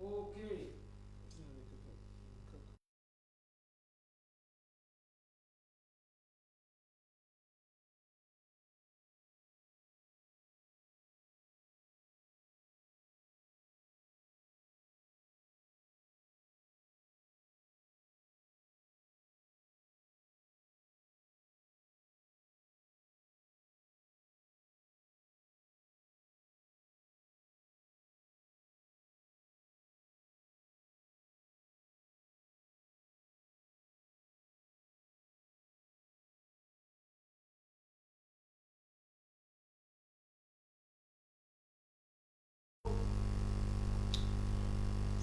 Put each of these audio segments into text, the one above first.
Okay.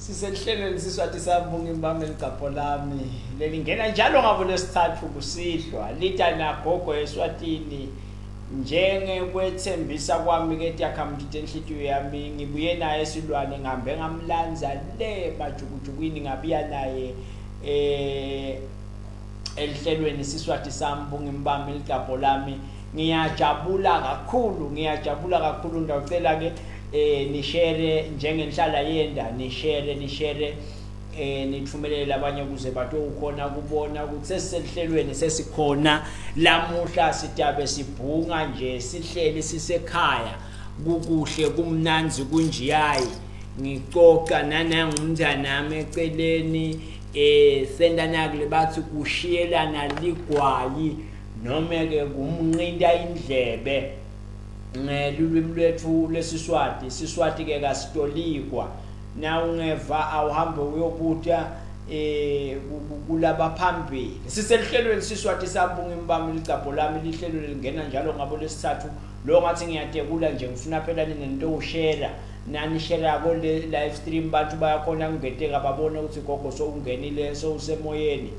Sisenhlelweni Siswati sami ngimbambe ligcabho lami lelingena njalo ngabo lesithathu kusihlwa lita nagogo eSwatini njengekwethembisa kwami ke takhamuti tenhlitiyo yami ngibuye naye esilwane ngihambe ngamlandza le majukujukwini ngabuya naye eh elihlelweni Siswati sami bungimbambe ligcabho lami ngiyajabula kakhulu ngiyajabula kakhulu ngiyacela ke eh nishere njengenhlala yenda nishere nishere eh nithumelele labanye ukuze batowukhona kubona ukuthi sesisehlelweni sesikhona lamuhla sitabe sibhunga nje sihleli sisekhaya kukuhle kumnanzi kunjiyayi ngicoca nanangumntanami eceleni eh senta nakule bathi kushiyelana ligwayi noma ke kumnqinta indlebe ngelulwimi lwethu lwesiSwati siSwati ke kasitolikwa na ungeva awuhambe uyobuta eh kulaba phambili sisehlelweni siSwati sambunga imbami licabho lami lihlelo lingena njalo ngabo lesithathu lo ngathi ngiyatekula nje ngifuna phela ninento ushare nani share ko le live stream bantu bayakhona kungeteka babone ukuthi gogo sowungenile sowusemoyeni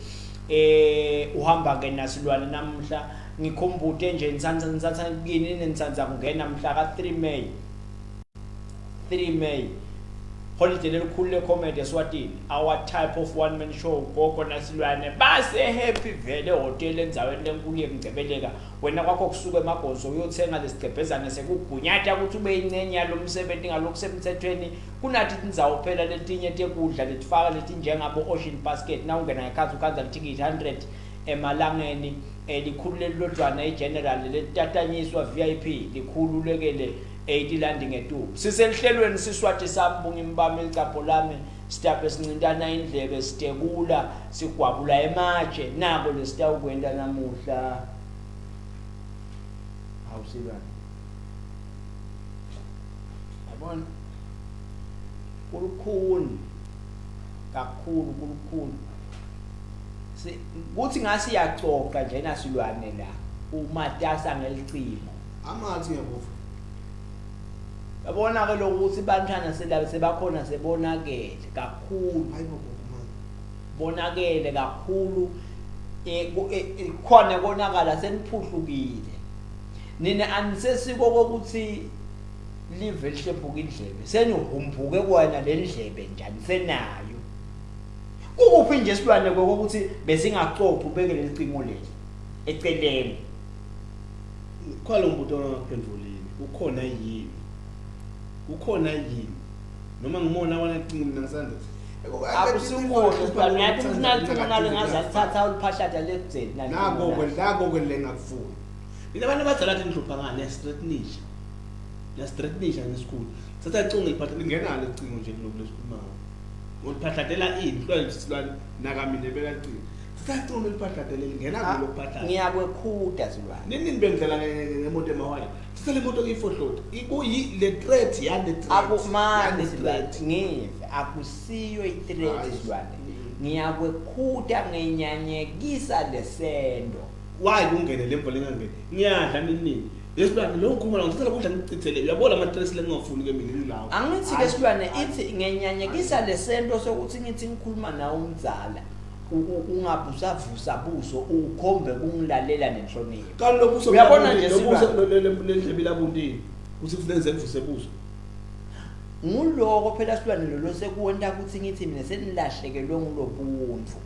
eh uhamba ke nasilwane namuhla ngikhumbute nje nitsandza nitsatsa kini nitsandza kungena mhla ka 3 May 3 May holiday lelikhulu lecomedy eSwatini our type of one man show gogo nasilwane base happy vele hotel endzaweni lenkulu yekungcebeleka wena kwakho kusuka emagonso uyothenga lesigcebhezane sekugunyata ukuthi ube incenye yalomsebenzi ngalokusemthethweni kunathi tindzawo phela letinye tekudla letifaka letinjengabo Ocean Basket nawungena ngekhatsi ukhandza lithikithi 100 emalangeni eh, likhulu lelilodwana igeneral lelitatanyiswa VIP likhululekele 80 landi ngetulu siselihlelweni siswati sami bungimbami licapho lami sitabe sincintana indlebe sitekula sigwabula ematshe nako lesitawukwenta namuhla hawu silwane yabona kulukhuni kakhulu kulukhuni kuthi ngase iyacoca njena silwane la umatasa ngelicingo Angathi ngiyakuva. Yabona ke lokuthi bantwana selabe sebakhona sebonakele kakhulu. Hayibo gogo manje. Bonakele kakhulu eh, eh, eh khona konakala seniphuhlukile. Nina anisesiko kokuthi live lihlephuka indlebe senihumbuke kwena lendlebe nje anisenayo. Kukuphi nje silwane kokuthi besingacoci ubeke lelicingo leli eceleni. Khona umbuto ongakuphendulile. Ukhona yini? Ukhona yini? Noma ngimona wona cingo mina ngisanda. Akusiwona silwane uyathi ukuthi nalicingo nalo ngaze alithatha uliphahlata lekuzeni nako ke nako ke lengakufuni. Mina abantu abadala athi ngihlupha ngani ngiyastraightinisha. Ngiyastraightinisha nesikhulu. Thatha icingo liphatha lingenalo icingo nje kuloku lesikhuluma ngako. Uliphathlatela ini? Hlwa silwane naka mina beka icingo. Thatha icingo liphathlatele lingena ah, kulo kuphathla. Ngiyakwekhuda silwane. Nini nibengidlala ngemoto emahwaya. Thatha le moto ifohlota. Ikuyi le threat ya le threat. Akumani silwane ngive akusiyo i threat silwane. Ngiyakwekhuda ngenyanyekisa lesendo. Why kungene lemvo lengangeni? Ngiyadla nini? Lesilwane lo ngikhuluma la ngithatha lokudla ngikuchithele. Uyabona ama stress lengingafuni ke mina ngilawo. Angithi ke silwane ithi ngenyanyekisa lesento sokuthi ngithi ngikhuluma nawe umzala ungabe usavusa buso ukhombe kungilalela nenhlonipho. Kanti lobuso uyabona nje lobuso lendlebe labuntini kuthi kufuneka ngivuse buso. Nguloko phela silwane lolo sekuwenta ukuthi ngithi mina senilahlekelwe ngulobuntu.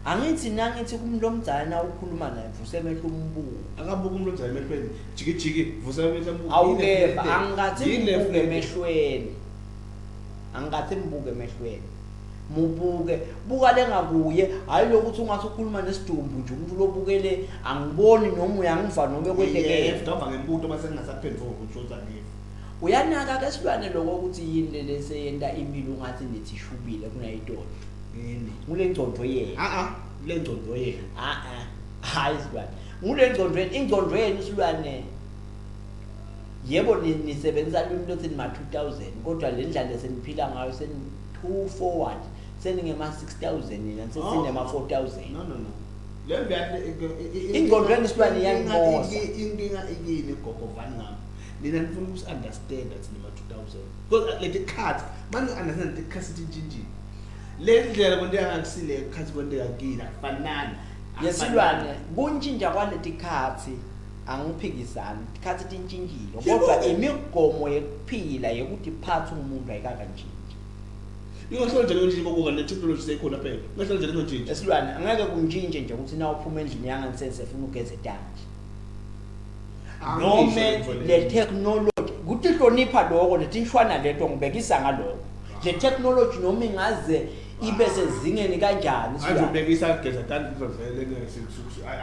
Angithi nangithi kumuntu omdala na ukhuluma naye vusa emehlo umbuke. Akabuki umuntu omdala emehlweni. Jiki jiki vusa emehlo umbuke. Awukeva angikathi ngibuke emehlweni. Angikathi mbuke emehlweni. Mubuke, buka lengakuye, hayi lokuthi ungathi ukhuluma nesidumbu nje umuntu lobukele angiboni noma uyangiva noma kwentekeni. Yebo, ngava ngembuto mase ngingasaphendvuki ukuthi uthi angiva. Uyanaka ke silwane lokho ukuthi yini le leseyenta impilo ungathi nithi shubile kunayitolo. Yini? Ngule ngcondvo yena. Ah ah, le ngcondvo yena. Ah ah. Hayi silwane. Ngule ngcondvo yena, ingcondvo yenu silwane. Yebo nisebenzisa lwimi lothi nima 2000 kodwa le ndlela leseniphila ngayo seni 2 forward seningema 6000 nina sesinema 4000. No no no. Le mbiya Ingqondo yenu silwane iyanimosa. Inkinga ikini gogo vani ngami. Nina nifuna ukusi understand thina ma 2000. Because leti khathi manje understand leti khathi tintshintshile. Le ndlela kwenteka ngakusile khathi kwenteka kini akufanani. Yesilwane kuntshintsha kwaletikhatsi angiphikisani tikhatsi tintshintshile kodwa imigomo yekuphila yekutiphatha umuntu ayikakantshintshi. Ingahlala njani nje kokuka ne technology seyikhona phela. Ingahlala njani ingantshintshi. Esilwane angeke kuntshintshe nje ukuthi na uphuma endlini yangansense funa ugeze tandla. Nome le technology kutihlonipha lokho letinshwana leto ngibekisa ngalokho. Le technology noma ingaze ibe sezingeni kanjani Manje ubekisa kugeza tandla kuzovele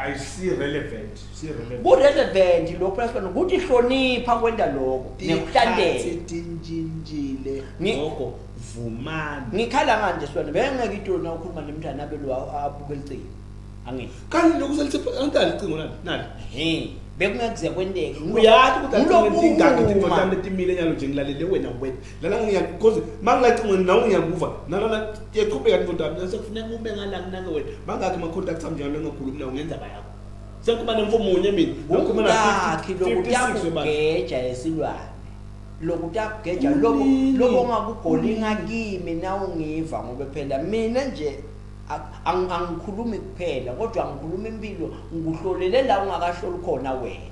ayisi relevant, si relevant. Ku relevant lokho phela silwane kutihlonipha kwenta lokho nekuhlanteka. Tintshintshile gogo vumani. Ngikhala nganje silwane bengeke itolo na ukhuluma nemntana abe lo abuke licingo. Angithi. Kanti lokhu selithe angidali icingo nali nali. He, bekungeke kuze kwenteke. Uyazi ukuthi acingo tingaki tintfo tami letimile nyalo nje ngilalele wena wena. Lana ngiya because mangilacingweni nawe ngiyakuva. Nalana tiyaqhubeka tintfo tami. Sekufuneka ube ngala kunake wena. Mangaki ama contacts ami njalo engakhulumi nawo ngenza bayakho. Sekuba nemfo munye mina. Ngikhuluma na Ungakhi 56 webandla. lokutakugeja esilwane. Lokutakugeja lobo lobo ongakugolinga kimi na ungiva ngoba phela mina nje angikhulumi kuphela kodwa ngikhuluma impilo ngikuhlolele la ungakahloli khona wena.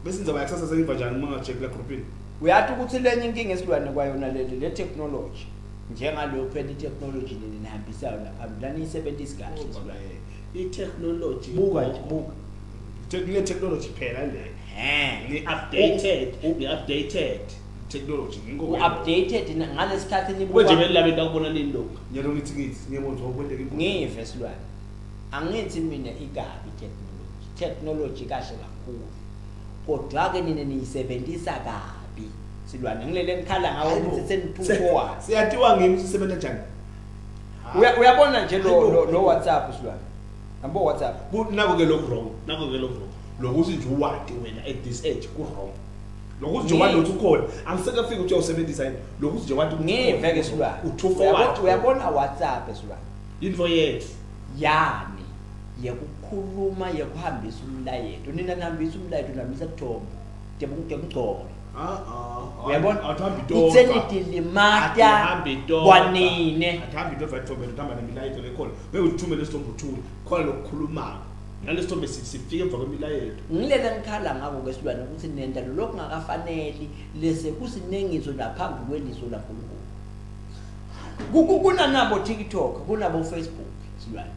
Bese indzaba yakusasa sengiva njani uma ngacheck la groupini? Uyathi ukuthi lenye inkinga esilwane kwayona leli le technology njengaleyo phela i-technology nini nihambisayo lapha laniyisebenzisi kahle silwane. I-technology Buka nje buka. Le technology phela le. Ehhe. Ngi-updated, ngi-updated technology ngikho. U-updated ngalesikhathi Kube nje nibuka vele labe ndakubona nini lokho. Nyalo ngithi ngithi ngiyabona nje okwenteka inkundla. ngive silwane. Angithi mina ikabi technology. Technology kahle kakhulu. Kodwa ke nina niyisebenzisa kabi. Silwane ngilele ngikhala ngawo ukuthi seni-two forward. Siyatiwa ngimi sisebenza njani? Uyabona nje lo lo lo WhatsApp silwane. Yabo WhatsApp. Nako ke lokhu wrong, nako ke lokhu wrong. Lokuthi nje uwati wena at this age ku wrong. Lokuthi nje wati ukuthi ukhona, angiseke fika ukuthi uyawusebenzisa yini. Lokuthi nje wati ukuthi Ngive ke silwane. U-two forward. Uyabona WhatsApp silwane. Info yethu. Yani yekukhuluma yekuhambisa umlayeto. Nina nihambisa umlayeto nihambisa kuthombo. Tekugcoba. Ah ah. Uyabona? Athambi todwa. Utsenidilimata Athambi todwa. kwanine. Athambi todwa ithombe ithamba nemilayeto lekhona. Beke uthumele isithombe uthule. Khona lokukhulumayo. Nalesithombe sifike emva kwemilayeto. Ngilele ngikhala ngako ke silwane ukuthi nenta lokhu ngakafaneli lese kusinengiso naphambi kweliso laNkulunkulu. Kunanabo TikTok, kunabo Facebook silwane.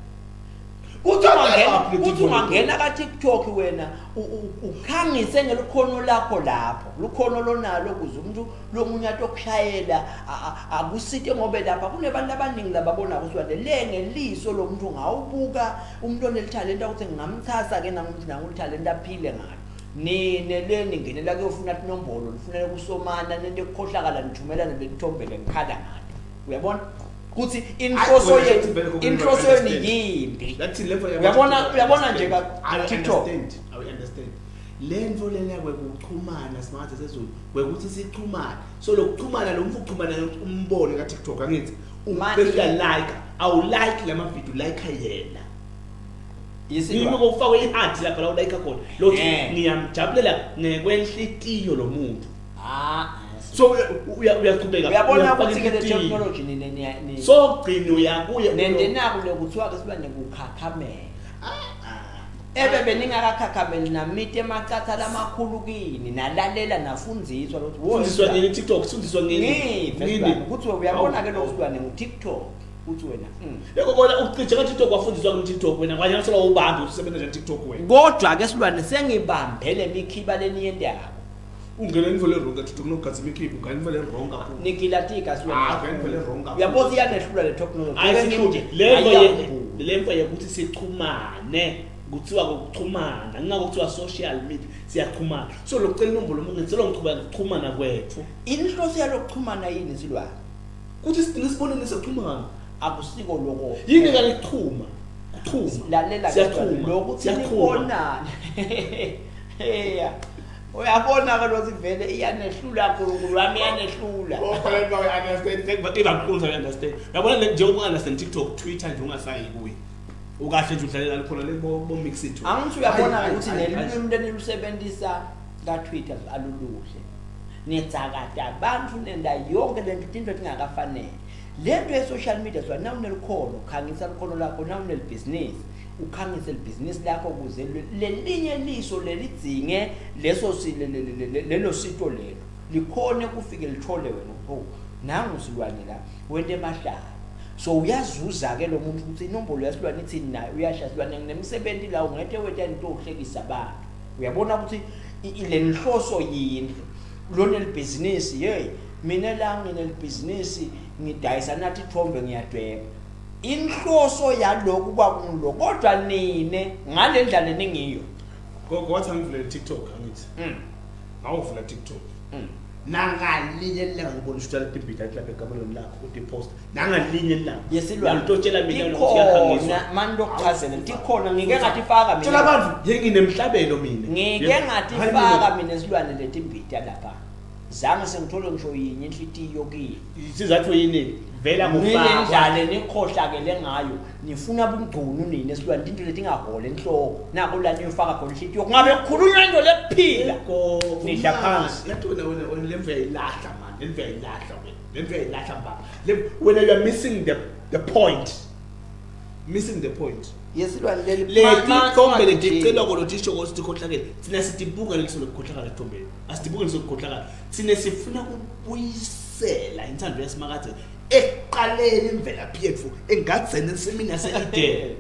Kuthi ungangena kuthi ungangena ka TikTok wena ukhangise ngelikhono lakho lapho. Lukhono lonalo ukuze umuntu lomunye atokushayela akusite ngobe lapha kunebantu abaningi lababona ukuthi le ngeliso lomuntu ungawubuka umuntu onelithalenta ukuthi ngingamchasa ke nangu nangu lithalenta aphile ngalo. Nine le ningenela kuyofuna tinombolo nifunele kusomana nento ekukhohlakala nithumelane lelithombele ngikhala ngalo. Uyabona? Kuthi inhloso yenu inhloso yenu yimbi. Lathi level Uyabona uyabona nje ka I TikTok. understand. I understand. Lento lena kwekuchumana simakade sezulu kwekuthi sichumane. So lokuchumana lo mfu uchumana umbone ka TikTok angithi Manje- ubese uya like awu like lama video like yena. Yimi Yisilwane. kokufakwe i-heart lapha la ulike khona. Lothi Eh. ngiyamjabulela ngekwenhlitiyo lo muntu. Ah. So uyaqhubeka. Uyabona uyafaka ukuthi ke le inhlitiyo. technology nine niya- ni So gcina uyakuye nendenako lekuthiwa ke silwane kukhakhamela. Ebe beningakakhakhameli namite emacatha lamakhulu kini nalalela nafundziswa ukuthi wo Fundiswa nini TikTok? Fundiswa nini? Ngive silwane ukuthi uyabona ke lo silwane ngu-TikTok uthi wena. Yebo kona ucije ka TikTok wafundiswa ku TikTok wena kwanye ngasola ubambe usebenza nje TikTok wena. Kodwa ke silwane sengibambe le mikhiba leniyendako. Ungena intfo le-wrong kaTikTok nokugadza imikhiphi ungena intfo le-wrong kakhulu. Nigilatika Ah, ungena intfo le-wrong kakhulu. Uyabona iyanehlula le technology. Hayi, Ake sihluthe. ngithi, Lento ayiyakubhula. lento yokuthi sichumane kuthiwa ukuxhumana ngingako kuthiwa social media siyaxhumana so lokucela inombolo omunye selo ngichubeka ukuxhumana kwethu Inhloso yalokuxhumana yini silwane? Kuthi sigcine sibonene siyaxhumana. Akusiko lokho. Yini kanti kuchuma kuchuma Lalela ke siyaxhuma lokuthi siyaxhuma nibonane. Heya. Uyabona ke lokuthi vele iyanehlula nkulunkulu wami iyanehlula. Iba understand. Uyabona le njengoba unga-understand TikTok, Twitter nje ungasayi kuye. Ukahle nje udlalela khona le bo bo mix it. Angithi uyabona Hayi, ukuthi hayi, hayi. nelulwimi lenilusebenzisa ka-Twitter aluluhle. Nitsakata abantu nenda yonke lento tinto tingakafanele. Lento ye-social media zwa nawunelikhono khangisa likhono lakho nawunelibhizinisi ukhangise libhizinisi lakho ukuze lelinye liso lelidzinge leso lelo sito lelo likhone kufike lithole wena oh nangu silwane la wente emahlala so uyazuza ke lo muntu ukuthi inombolo yasilwane ithini naye uyasha silwane nginemsebenzi la ungethe wetha into ohlekisa abantu uyabona ukuthi le nhloso yini lona libhizinisi hey mina la nginelibhizinisi ngidayisa nathi ithombe ngiyadweba inhloso yaloku kwakungulo kodwa nine ngale ndlela eningiyo Gogo wathi angivulele TikTok angithi. Ngawuvula TikTok. Nangalinye ilanga ngibona ushutha timbita lapha ekamelweni lakho utipost. Nangalinye ilanga. Yesilwane Ngitotshela mina ukuthi kuyakhangiswa. tikhona mani lokuchazela tikhona ngike ngatifaka mina Tshela abantu ye nginemhlabelo mina. ngike Ye- ngatifaka mina esilwane letimbita lapha zange sengithole ngisho yinye inhlitiyo kini Isizathu yini? Vela nile kufakwa. ndlela enikhohlakele ngayo nifuna bungcunu nini esilwane into letingaholi enhloko nako la niyofaka khona inhlitiyo kungabe kukhulunywa into lekuphila Gogo Nidla phansi. Yathi wena wena wena lemve yayilahla man. Lemve yayilahla wena. Lemve yayilahla mbaba. Wena you are missing the point. Missing the point. Yesilwane leli Leti thombe leticelwa kolo tisho ukuthi tikhohlakele. Thina sitibuka leliso lokukhohlakala ethombeni. Asitibuki leliso lokukhohlakala. Thina sifuna ukubuyisela inthando yasimakadze ekuqaleni imvelaphi yethu engadzeni ensimini yase-Eden.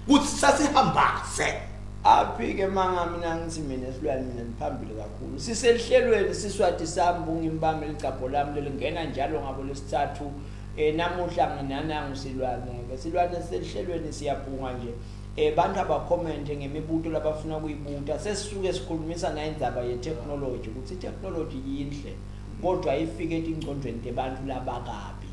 Kuthi sasihambase. Aphi-ke manga mina ngithi mina esilwane mina niphambili kakhulu siselihlelweni siswati sami bungimbambe licabho lami lelingena njalo ngabo lesithathu namuhla nginanangu silwane-ke silwane siselihlelweni siyabhunga nje bantu abakhomente ngemibuto labafuna kuyibuta sesisuke sikhulumisa nayindzaba ye-technology ukuthi i-technology yinhle kodwa ifike etingcondweni tebantu labakabi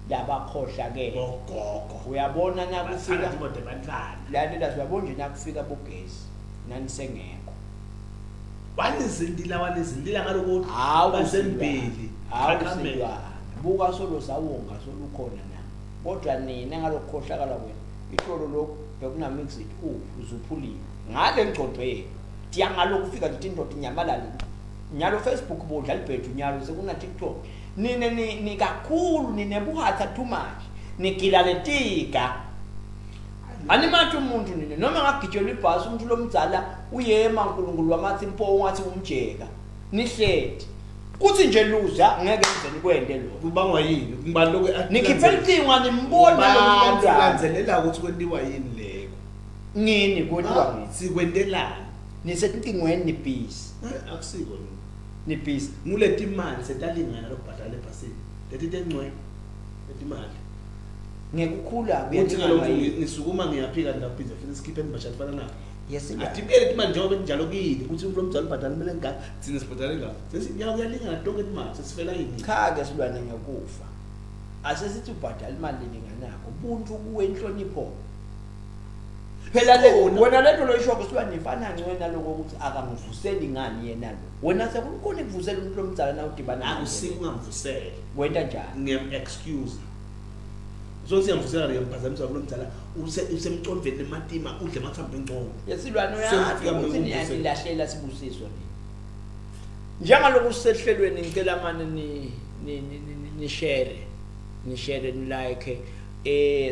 labakhohlakele Bogogo. Uyabona nakufika Bathanda imoto ebantwana. Lalela uyabona nje nakufika bogesi nanisengekho Wanizindila wanizindila ngaloko Hawu basembili. Hawu Khakhamela. silwane buka solo sawonga solukhona na kodwa nina ngalokukhohlakala kwenu itolo lokhu bekuna mix it uzuphuliwe ngale ngcondvo yenu tiya ngalokhu fika nje indoda inyamalale nyalo Facebook bodla libhedu nyalo sekuna TikTok nine ni, ni kakhulu ninebuhatha too much nigila letiga animathi umuntu nina noma ngagitshelwa ibhasi umuntu lomdzala uyema uNkulunkulu wamathi impo ungathi umjeka nihleti kuthi nje luza ngeke nize nikwende lokho Kubangwa yini? Ngibani lokho nikhiphe licingo nimbona lo muntu lomdzala Landelela ukuthi kwentiwa yini leko. ngini kwentiwa ngini Sikwentelani? nisetincingweni nibhizi Akusiko lokho. Nibhizi Nguleti imali setalingana lokubhadala ebhasini. Leti tencwe. Leti imali. Ngekukhula Kuthi kuyathingwa ngalokhu yini? ngisukuma ngiyaphika ngiyaphinda futhi sikhiphe imbasha fana na. Yesilwane Atibele imali njengoba njalo kini ukuthi umuntu omdala ubhadala imali engaka thina sibhadala engaka. Sesiyalingana tonke imali sesifela yini? Cha ke silwane ngekufa asesithi ubhadala imali lelinganako buntu kuwe inhlonipho phela le Khona. wena lento loyishoko silwane ifana ngcwe naloko ukuthi akangivuseli ngani yena lo wena sekukhona ikuvusela umuntu lomdzala na udibana naye. Akusiko ungamvusela. Wenta njani? Ngiyam excuse. So siyamvusela ngiyamphazamisa kulo mdala usemcondveni ematima udle amathambo engcono. Yesilwane uyazi Sengifika ukuthi mina ngimvusele. niyalahlela sibusiso nini njengaloku sisehlelweni ngicela mane ni ni ni- ni- ni share ni share ni like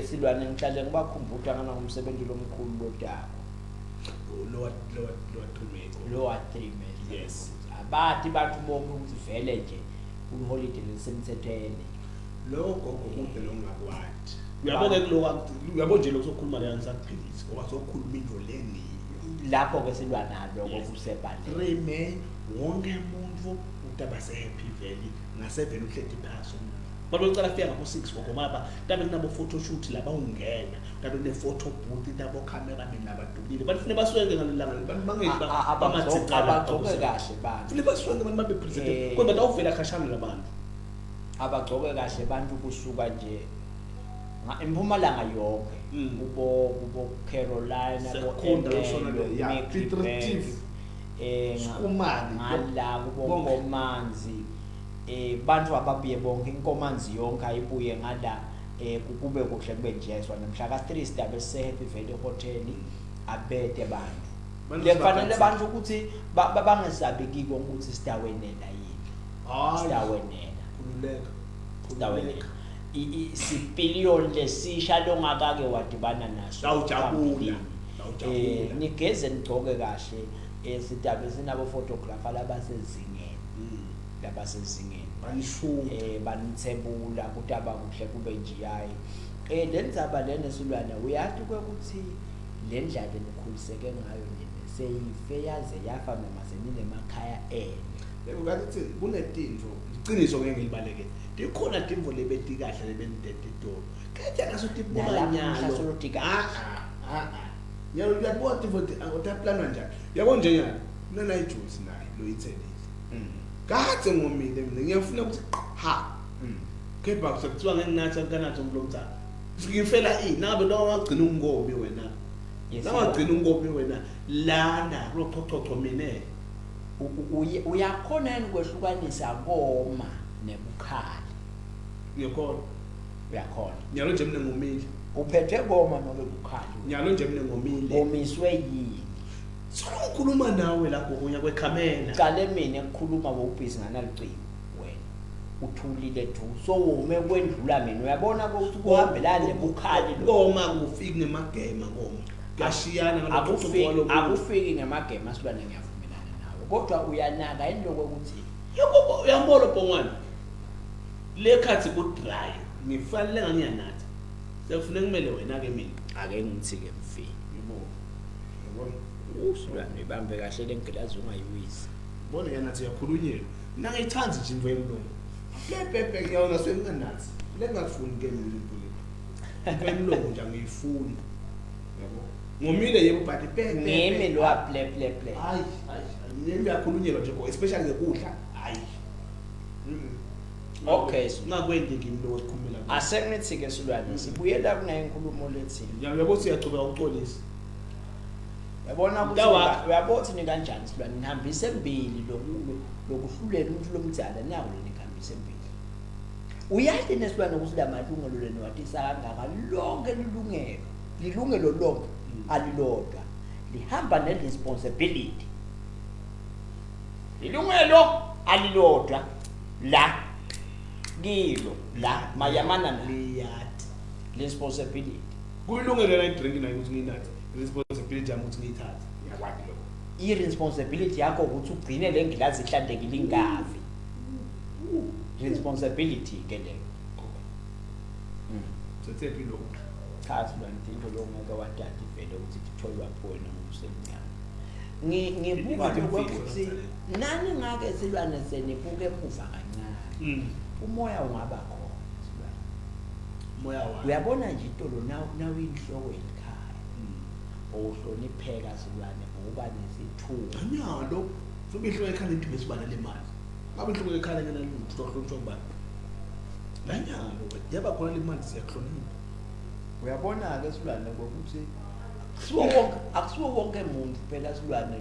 silwane ngihlale ngibakhumbuta ngana ngumsebenzi lomkhulu lodako Lowa lowa lowa trimeko. lo three. Yes. Abathi bantu bonke ukuthi vele nje uholide lelisemthethweni. Lo gogo kude lo ngakwati. Uyabo ke kuloko uyabo nje lokho sokukhuluma la ngisakuphilisa ngoba sokukhuluma into lengiyo. Lapho ke silwa nalo Yes. kusebhandle. Reme wonke umuntu Kutaba se-Happy Valley ngasevele uhleti phasi umuntu. Bantu bacala kufika ngabo-6 gogo maba tabe kunabo photo shoot la bawungena tabe kune-photo booth tabo cameraman labadulile bantu fune baswenke ngaleli langa bantu bangeli Abagcoke kahle bantu. Fune baswenke abantu babe present kodwa batawuvela khashana labantu. Abagcoke kahle bantu kusuka nje impumalanga yonke kubo Carolina bo Secunda kusona le, ya, Piet Retief. Sukumane, ngala kubo bonke. Nkomanzi bantu ababuye bonke inkomanzi yonke ayibuye ngala kube kuhle kube njeswa namhla ka 3 sidabe se Happy Valley Hotel abete bantu Bantu lefanele sibaganzile. bantu ukuthi bangesabi kiko ukuthi sidawenela yini. Hayi. Sidawenela. Khululeka. Sidawenela. Khululeka. Isipiliyoni lesisha longakake wadibana naso. Sawujabula. Phambilini. Sawujabula. Nigeze nigcoke kahle sidabe sinabo photographer labasezingeni. Labasezingeni. Banishuta. Banithebula kutaba kuhle kube nje hayi. Lendzaba lena silwane uyathi ukuthi le ndlela enikhuliseke ngayo nina seyife yaze yafa noma seninemakhaya enu. Yebo ngathi kunetintfo iqiniso ngeke ngilibaleke. Tikhona tintfo lebeti kahle lebentete itolo. Khetha ngaso tibuka Nalapho nyalo. umhlaselo tikahle. Ah ah ah. Nyalo uyabona tintfo utaplanwa njani. Yabo nje nyalo kunana ijuice naye lo ithelile. Kadze ngomile mina ngiyafuna ukuthi ha. Kepha sekuthiwa ngeke nginathe nginathe umlomzana. Ngifela ini nangabe lo wagcina ungomi wena. Yes, Nawagcina ungomi wena lana kulochochocho mina. Uyakhona yini kwehlukanisa koma nebukhali? Ngiyakhona. Uyakhona. Nyalo nje mina ngomile. Uphethe koma nobe bukhali? Nyalo nje mina ngomile. Omiswe yini? Solo ngikhuluma nawe la gogo unyakwe-camera. Qale mina ukukhuluma wawubhizi nganalucingo wena. Uthulile du. So wome kwendlula mina. Uyabona ukuthi kuhambelana nebukhali lo. Koma kufiki ngemagema koma. Kuyashiyana ngalokho Akufiki ngemagema silwane ngiyavumelana nawe. Kodwa uyanaka yini lokho ukuthi Yebo uyambona bhongwane. Le khathi ku dry. Ngifanele ngangiyanatha. Sekufuneka kumele wena ke mina. Ake ngithi ke mfi. Yebo. Yabona. Usilwane ibambe kahle lengilazi ungayiwisi. Bona yanathi uyakhulunyelwa. Mina ngiyithandi nje into yemlomo. Pepepe ngiyona senginganathi. Lengakufuni ke mina into le. Into yemlomo nje angiyifuni. Yabo. Ngomile yebo but pepe. Ngimi lo ple ple ple. Hayi, hayi. Mina uyakhulunyelwa nje especially ngekudla. Hayi. Okay, so Ngakwendi kimi lo okhulumela. Asengithi ke silwane sibuyela kunayo inkulumo lethi. Ngiyabona ukuthi uyaqhubeka uxolisa. Uyabona ukuthi Mntawakho. uyabona ukuthi nikanjani silwane nihambise embili lokuhlulela umuntu lomdzala nawo nihambise embili. Uyazi nesilwane ukuthi lamalungelo lenu watisa kangaka lonke lilungelo. Lilungelo lonke alilodwa. Lihamba ne responsibility. Ilungelo alilodwa la kilo la mayamana na Liyati. responsibility. Kuyilungelo la idrink nayo ukuthi ngiyinathe. Responsibility yami ukuthi ngiyithathe. Ngiyakwati lokho. I-responsibility yakho ukuthi ugcine le ngilazi ihlantekile ingavi. Responsibility ke leyo. Sethephi lokho. Cha silwane into lo ngeke watata vele ukuthi itholwa phi wena ngokusemnyama. Ngibuka Ingathi lokho imfihlo ukuthi lapha nani ngake silwane senibuke emuva kancane. Umoya ungaba khona silwane. Umoya wami. Uyabona nje itolo nawuyinhloko yelikhaya. Uhlonipheka silwane uba nesithuba. Anyalo. Sobe inhloko ekhaya into besibana le mali. Ngabe inhloko ekhaya ngena lutho hlonishwa kubani. Nanyalo yaba khona le mali siyakuhlonipha. Uyabona ke silwane ngokuthi akusiwo wonke umuntu phela silwane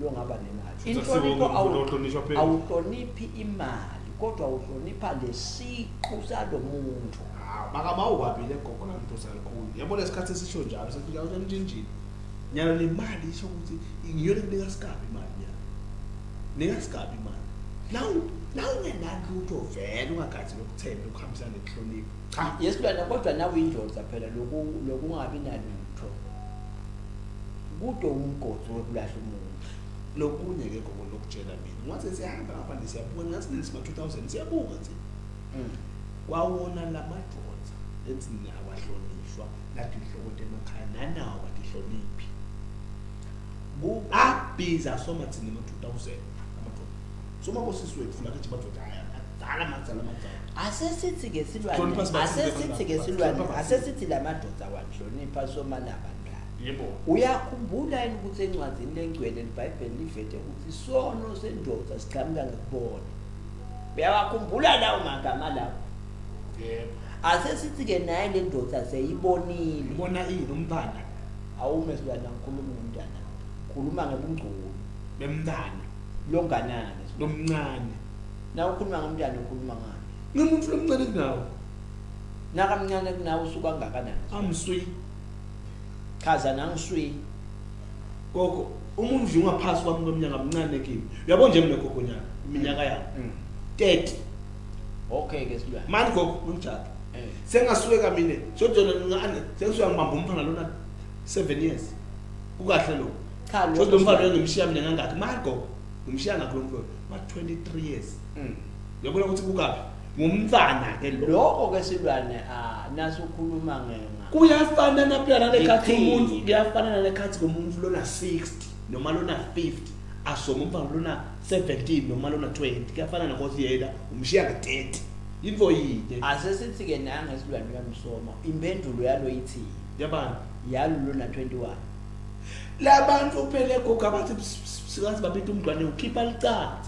longaba nemali. Futhi akusiwo Inhlonipho wonke umuntu ohlonishwa phela. Awuhloniphi imali kodwa uhlonipha lesiqu salomuntu. Bakabawukwabile gogo la mntu salikhulu. Yabona isikhathi esisho njalo sekuthi awusemjinjini. Nyalo le mali isho ukuthi ngiyona kunika sigaba imali nyalo. Nika sigaba imali. Nawu ungenalutho vele ungagathi lokuthemba ukuhambisana nekuhlonipha. Cha. Yesilwane kodwa nawe indoda phela lokungabi nalutho. Kude umgodi wokulahla umuntu. Lokunye ke gogo lokutshela mina. Ngathi siyahamba ngapha nje siyabuka ngathi nisima 2000 siyabuka nje. Kwawona lamadoda ethi awahlonishwa lathi inhloko emakhaya nanawo atihloniphi. Abhiza soma thina ema 2000 amadoda. Soma bosisi wethu la kithi madoda hhayi adzala madzala madzala. Asesithi ke silwane, Hlonipha sibathile asesithi ke abantu. silwane, Hlonipha asesithi lamadoda wahlonipha soma nabantwana. Yebo. Uyakhumbula yini ukuthi encwadini lengcwele liBhayibheli livete ukuthi isono sendoda siqhamuka ngokubona. Uyawakhumbula lawo magama lawo? Yebo. Asesithi ke naye le ndoda seyibonile. Ubona ini umntana Awume silwane angikhulumi ngomntana. Khuluma ngebungculu bemntana longanani. lomncane. Na ukhuluma ngomntana ukhuluma ngani? Ngimuntu lomncane kunawo. Nakamncane kunawe usuka kangakanani? Amswi. Chaza nangiswi. Gogo umuntu nje ungaphasi kwami kweminyaka mncane kimi. Uyabo nje mina gogo nyaka iminyaka yami. 30. Okay ke silwane. Mani gogo ngijaka. Eh. Sengasuka mina sojona ngane sengisuka ngibamba umfana lona 7 years. Kukahle lokho. Cha Shothi lo mfana lo ngimshiya mina ngangakhi mani gogo. Ngimshiya ngakho lo mfana ma 23 years. Uyabona ukuthi kukaphi? Ngumfana ke lo. Lokho ke silwane ah nasukhuluma ngenga. Kuyafana naphela nalekhathi Liqhina. umuntu kuyafana nalekhathi komuntu lona 60 noma lona 50 asoma umfana lona 17 noma lona 20 kuyafana nokuthi yena umshiya nge-30 yinto yinye Asesithi ke nange silwane uyamsoma impendulo yalo ithi yabani yalo lona 21. labantu phela egogo abathi sikathi babita umntwana ukhipha licatha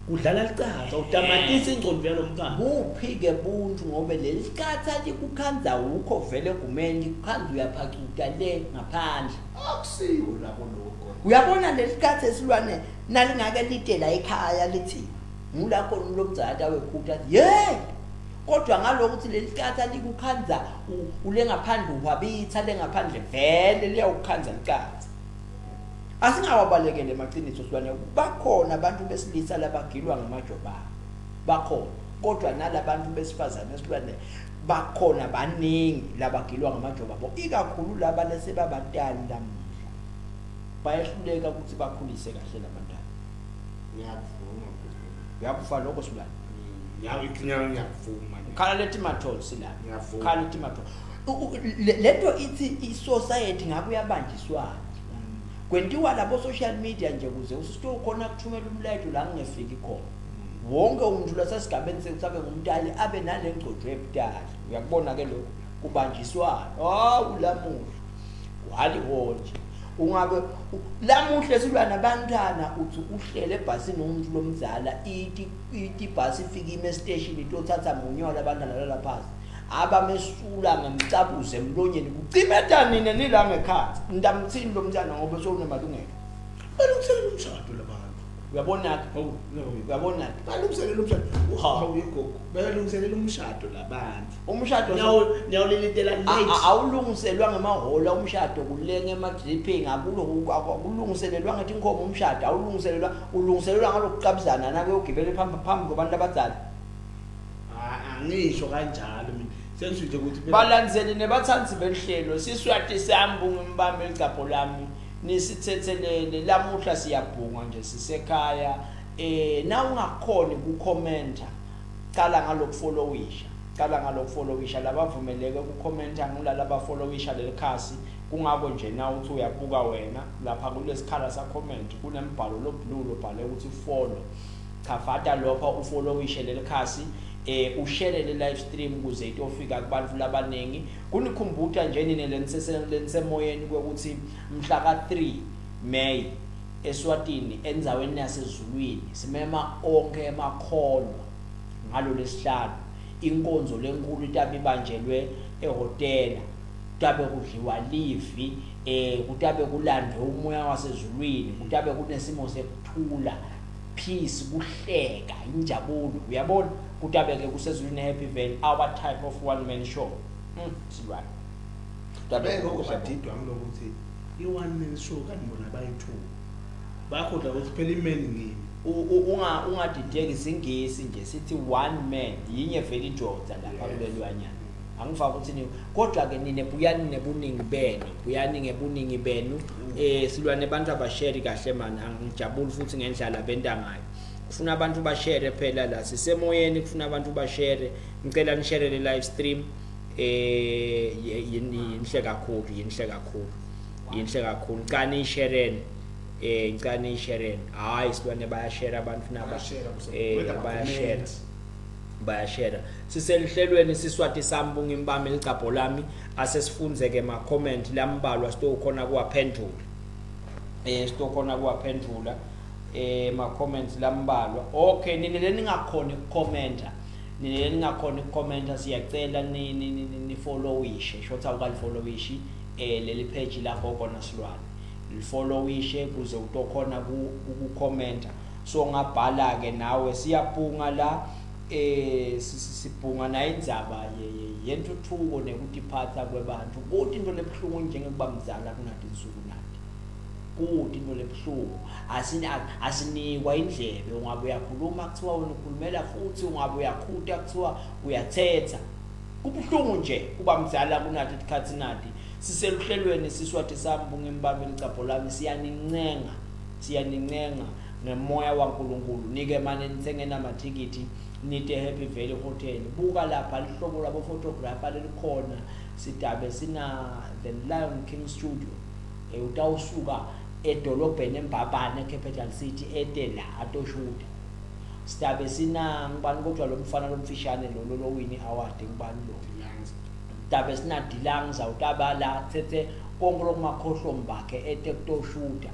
kudlala licatha utamatisa ingqondo yalo mntwana Kuphi ke buntu ngobe leli sikhatha likukhanza ukho vele egumeni likukhanza uyaphacuta le ngaphandle. Akusiko labo lokho. Uyabona leli sikhathi esilwane nalingake lide la ekhaya lithi ngula khona lo mzala wekhutha athi hey kodwa ngalokuthi leli sikhathi likukhanza ule ngaphandle uhwabitha le ngaphandle vele liyawukhanza licatha. Asingawabalekele emaqiniso silwane bakhona abantu besilisa labagilwa ngamajoba bakhona kodwa nalabantu besifazane silwane bakhona baningi labagilwa ngamajoba bo ikakhulu laba lesebabadala lamuhla bayehluleka ukuthi bakhulise kahle labantwana. Ngiyakuvuma. Uyakufa lokho silwane. Ngiyakuvuma. Khala lethi mathonsi la. Ngiyavuma. Khala lethi mathonsi. Lento ithi i-society ngabe uyabanjiswana. Kwentiwa labo social media nje kuze usito khona kuthumela umlayeto la ngingefiki khona. Wonke umuntu lasesigabeni sethu abe ngumntali abe nalengcojo ebudala. Uyakubona ke lokho kubanjiswana. Hawu lamuhla. Wali nje. Ungabe lamuhla silwana abantwana uthi uhlele ebhasini umuntu lomzala ithi ithi ibhasi ifika ime station itothatha munye walabantwana lala phansi. Abamesula ngemcabuze emlonyeni kucimeta nina nila ngekhathi. Ntamthini lo mntana ngoba sewunemalungelo. Balungiselela umshado labantu. Uyabona ke? Hawu, no. Uyabona ke? Balungiselela umshado. Ha. Hawu yegogo. Bayalungiselela umshado labantu. Umshado Nyawo nyawulilitela late. Awulungiselwa ngemahhola umshado kulenga ema-dripping akulungiselelwa ngethi inkomo umshado awulungiselelwa ulungiselelwa ngalokuqabuzana nakuyogibela phambi phambi kwabantu abadala. Angisho kanjalo mina. Sengisho nje ukuthi Balandzeli nebathandzi belihlelo siswati sami ngimbambe licapho lami nisithethelele lamuhla siyabhunga nje sisekhaya na ungakhoni ukukhomenta cala ngalokufollowisha cala ngalokufollowisha labavumeleke ukukhomenta ngulala abafollowisha leli khasi kungako nje na uthi uyabuka wena lapha kulesikhala sa comment kunembhalo lo blue lobhale ukuthi follow chafata lapha ufollowishe leli khasi ushare le live stream ukuze itofika kubantu labaningi kunikhumbuta nje nine lenisemoyeni kwekuthi mhla ka 3 May eSwatini endzaweni yasezulwini simema onke emakholwa ngalo lesihlanu inkonzo lenkulu itabe ibanjelwe ehotela kutabe kudliwa livi kutabe kulandwe umoya wasezulwini kutabe kunesimo sekuthula peace kuhleka injabulo uyabona kutabe ke kusezulwini Happy Valley our type of one man show silwane Kutabe gogo badidwa ngilokuthi i one man show kanti bona bayi-2. Bayakhohlwa ukuthi phela i-man ngimi. Unga ungadideki singisi nje sithi one man yinye vele indoda lapha kulelwanyana. Angifaka ukuthi ni kodwa ke nine buyani nebuningi benu buyani ngebuningi benu silwane abantu abashare kahle man angijabuli futhi ngendlela benta ngayo. Kufuna abantu bashare phela la sisemoyeni kufuna abantu bashare ngicela nishare le live stream yinhle kakhulu yinhle kakhulu yinhle kakhulu cani ishareni. Eh ngicela niyishereni. Hayi silwane bayashare abantu naba. Bayashare, Eh whether bayashare. ba-comment. Bayashare. Siselihlelweni Siswati sami bungimbami licabho lami asesifunze ke ma comment lambalwa sitokhona kuwaphendula. Eh sitokhona kuwaphendula eh ma comments lambalwa. Okay nini leningakhona ukucomment-a. Nini leningakhona ukucomment-a siyacela ni ni ni, ni followishe. Shotha ukalifollowishi eh leli page la gogo nasilwane. Lifollowishe kuze utokhona ukucomment-a. So ngabhala ke nawe siyabhunga la eh sibhunga nayo indzaba yentuthuko nekutiphatha kwebantu kuthi into lebuhlungu njengekuba mzala kunati insuku nati kuthi into lebuhlungu asinikwa indlebe ungabe uyakhuluma kuthiwa wena ukhulumela futhi ungabe uyakhuta kuthiwa uyathetha kubuhlungu nje kuba mzala kunati ikhathi nati siseluhlelweni Siswati sami bungimbambe licapho lami siyanincenga siyanincenga ngemoya waNkulunkulu nike mane nithenge namathikithi nite Happy Valley Hotel buka lapha lihlobo lwabo photographer lelikhona sidabe sina the Lion King Studio eh utawusuka edolobheni eMbabane Capital City ete la atoshuta sidabe sina ngibani kodwa lo mfana lomfishane lo lo wini award ngibani lo dabe sina Dilangza utaba la thethe konke lokumakhohlomi bakhe ete kutoshuta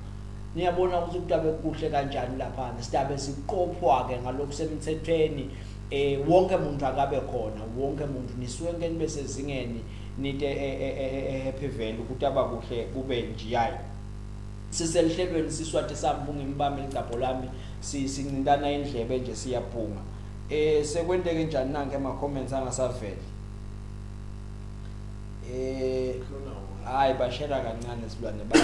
niyabona ukuthi kutabe kuhle kanjani laphana sidabe siqophwa ke ngalokusemthethweni eh wonke umuntu akabe khona wonke umuntu nisuke nibe sezingeni nite e-Happy Valley ukuthi abakuhle kube njiyayo siselihlelweni Siswati sami bungimbambe licapho lami sincintana indlebe nje siyabhunga eh sekwenteke njani nanke ama comments angasaveli eh hayi bashela kancane silwane ba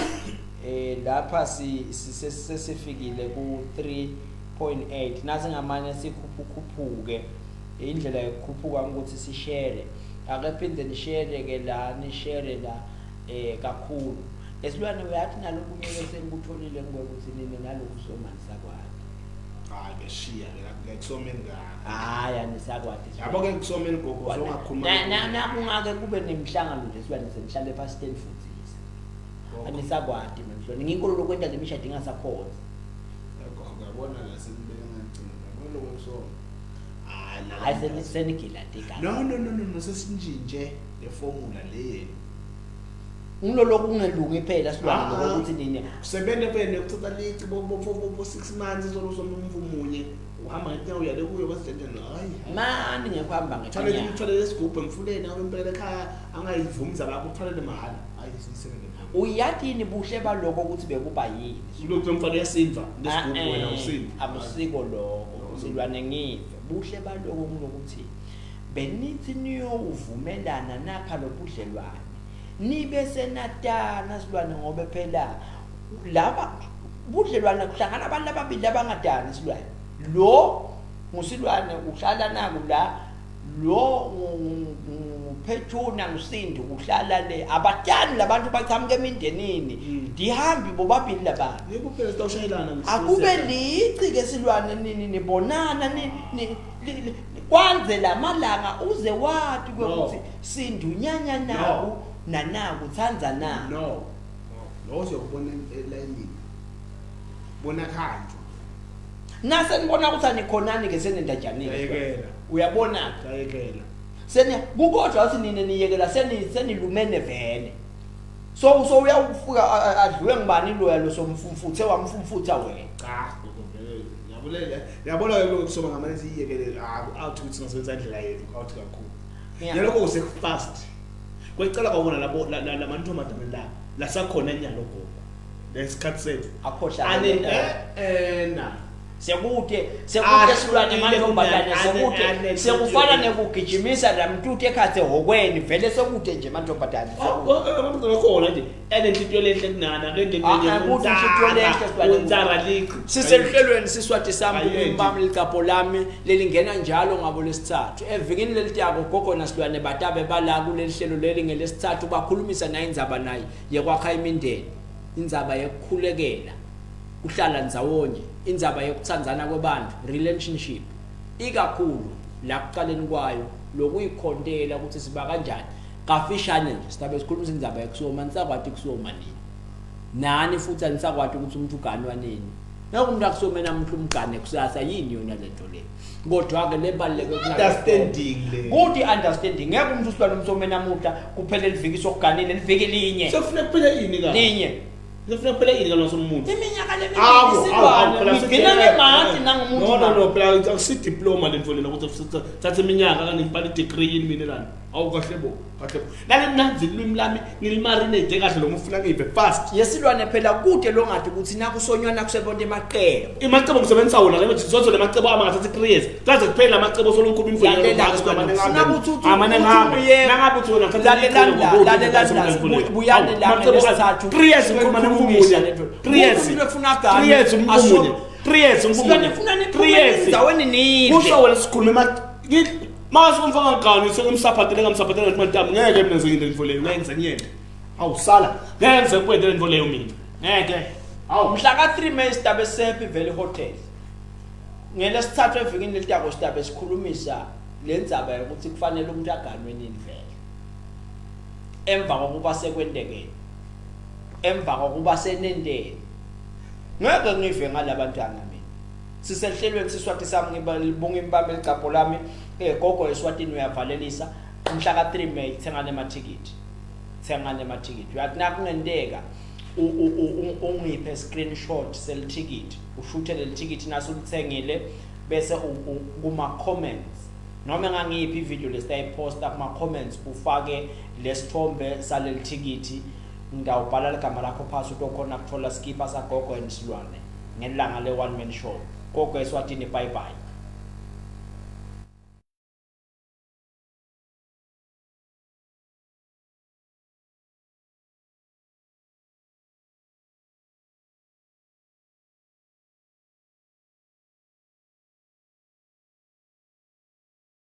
eh lapha si sesifikile ku 3.8 nasi ngamanye sikhuphukhuphuke indlela yokukhuphuka ukuthi sishere ake phinde nishere ke la nishere la eh kakhulu esilwane uyathi nalokunye ke sengikutholile ngikuthi nini naloku somani sakwati hayi beshiya ke kusomeni kahle hayi anisakwati yabo ke kusomeni gogo songakhuluma nakungake kube nemihlangano nje silwane senihlale phansi tenifundisa anisakwati manje ngikho lokwenta lemishado ingasakhona gogo yabona la sekubeka ngagcina yabona lokho kusoma hayi hayi senigila tika no no no no sesintshintshe le formula le yenu ngilolo kungelungi phela silwane Ah. lokuthi nini usebenze phela nekuthatha lici bo bo bo bo 6 months solo somumvu munye uhamba ngetinyawo uya le kuyo kwasitshentshana hayi mani ngekuhamba thwalele ngetinyawo uthwalele isigubhu emfuleni awe impela ekhaya angayivumi zabakho uthwalele mahhala hayi sisebenze uyathi yini buhle baloko ukuthi bekuba yini lokhu mfana uyasinva lesigubhu Ah, wena eh, usinva akusiko lokho silwane ngive buhle baloko kulokuthi benithi niyowuvumelana nakha lobudlelwane nibe senatana silwane ngobe phela laba budlelwane kuhlangana abantu ababili abangadani silwane lo ngusilwane uhlala naku la lo nguphethuna ngusindi uhlala le abatani labantu bachamuka emindenini dihambi bobabili labantu yebo phela sitawushayelana akube lici ke silwane nini nibonana ni kwanze lamalanga uze wati kwekuthi No. sindunyanya naku No. nanaku tsandza na no lo siyokubona elayinini bona khanjwa nase nibona ukuthi anikhonani ke senendajanile Yayekela. uyabona yayekela seni kukodwa ukuthi nine niyekela seni senilumene vele so so uyawufika adliwe ngibani loya lo somfumfuthe wamfumfutha wena cha gogo vele yabulela yabona ke lokho kusoma ngamane siyiyekele ah out ukuthi singasebenzisa indlela yethu out kakhulu yalokho kusekufast kwecala kwabona labo lamantombazane la lasakhona nyalo gogo lesikhathi sethu akhohlakele ane eh na sekude sekude Ah, silwane mantombazane ane- sekude ane- sekufana nekugijimisa lamtuthu ekhathe hokweni vele sekude nje mantombazane sekude. khona nje enenhlitiyo lenhle kunana Ah, ah, kuthi inhlitiyo lenhle silwane. untsara liqi siseluhlelweni Siswati sami Ayendi. umbami licapho lami lelingena njalo ngabo lesithathu evikini lelitako gogo nasilwane batabe bala kuleli hlelo leli ngelesithathu bakhulumisa naye indzaba naye yekwakha imindeni indzaba yekukhulekela kuhlala ndzawonye indzaba yekutsandzana kwebantu relationship ikakhulu la kuqaleni kwayo lokuyikhontela ukuthi siba kanjani kafishane nje sidabe sikhulumisa indzaba yekusoma nisakwati kusoma nini. Nani futhi anisakwati ukuthi umuntu uganwa nini. Ngeke umuntu akusome namuhla umgane kusasa yini yona lento le. Kodwa ke lebaluleke Understanding le. Kuthi understanding ngeke umuntu usilwane umsome namuhla kuphele liviki sokuganile liviki linye. Sekufuneka kuphele ini ka? Linye. Sekufuneka kuphele ini ka somuntu? Iminyaka lemibili silwane ngigcina ngemati nangumuntu. No no no phela akusi diploma lento lena ukuthi thatha iminyaka kani ngibhala i-degree yini mina lana. Awu kahle bo. Kahle. Lale mnanzi ilwimi lami ngilimarinate kahle lo mufuna ngive fast. Yesilwane phela kude longathi ukuthi nakusonywana kusebonta emaqebo. Imacebo ngisebenzisa wona le manje zozo lamacebo ami ngathatha 3 years. Kaze kuphela lamacebo solo ngikhuluma imfuyo. Lalela Funa ukuthi uthi amane uthi uye- ngabe. Nangabe uthi wena thatha Lalelani la, lalelani la, buyani la ngelesithathu. 3 years ngikhuluma Sikhulumisa nomunye. le nto. 3 years. Umuntu efuna agane, 3 years umuntu aso- omunye. 3 years umuntu Silwane omunye. funa 3 niphume years. endaweni nidle. Kusho wena sikhulume ma Mase umfaka ngani sengimsaphatele ngamsaphatele ngathi madam ngeke mina ngizenginte lento leyo ngeke ngize Awu sala ngeke ngize kwente lento leyo mina ngeke. Awu mhla ka 3 May sidabe sephi Valley Hotel. Ngelesithathu evikini lelitako sidabe sikhulumisa lendzaba yokuthi kufanele umuntu aganwe nini vele. Emva kokuba sekwentekene. Emva kokuba senendeni. Ngeke ngive ngalabantwana mina. Sisehlelweni Siswati sami ngibonga imbambe ligcabho lami eh gogo eSwatini uyavalelisa umhla ka 3 May thengane amathikithi thengane amathikithi uyathi nakungenteka ungiphe screenshot selithikithi ushuthe lelithikithi nasulithengile bese kuma comments noma engangiyiphi ivideo lesitayiposta kuma comments ufake lesithombe salelithikithi ngidawubhala ligama lakho phasi utokhona kuthola skipper sagogo and silwane ngelanga le one man show gogo eswatini bye bye.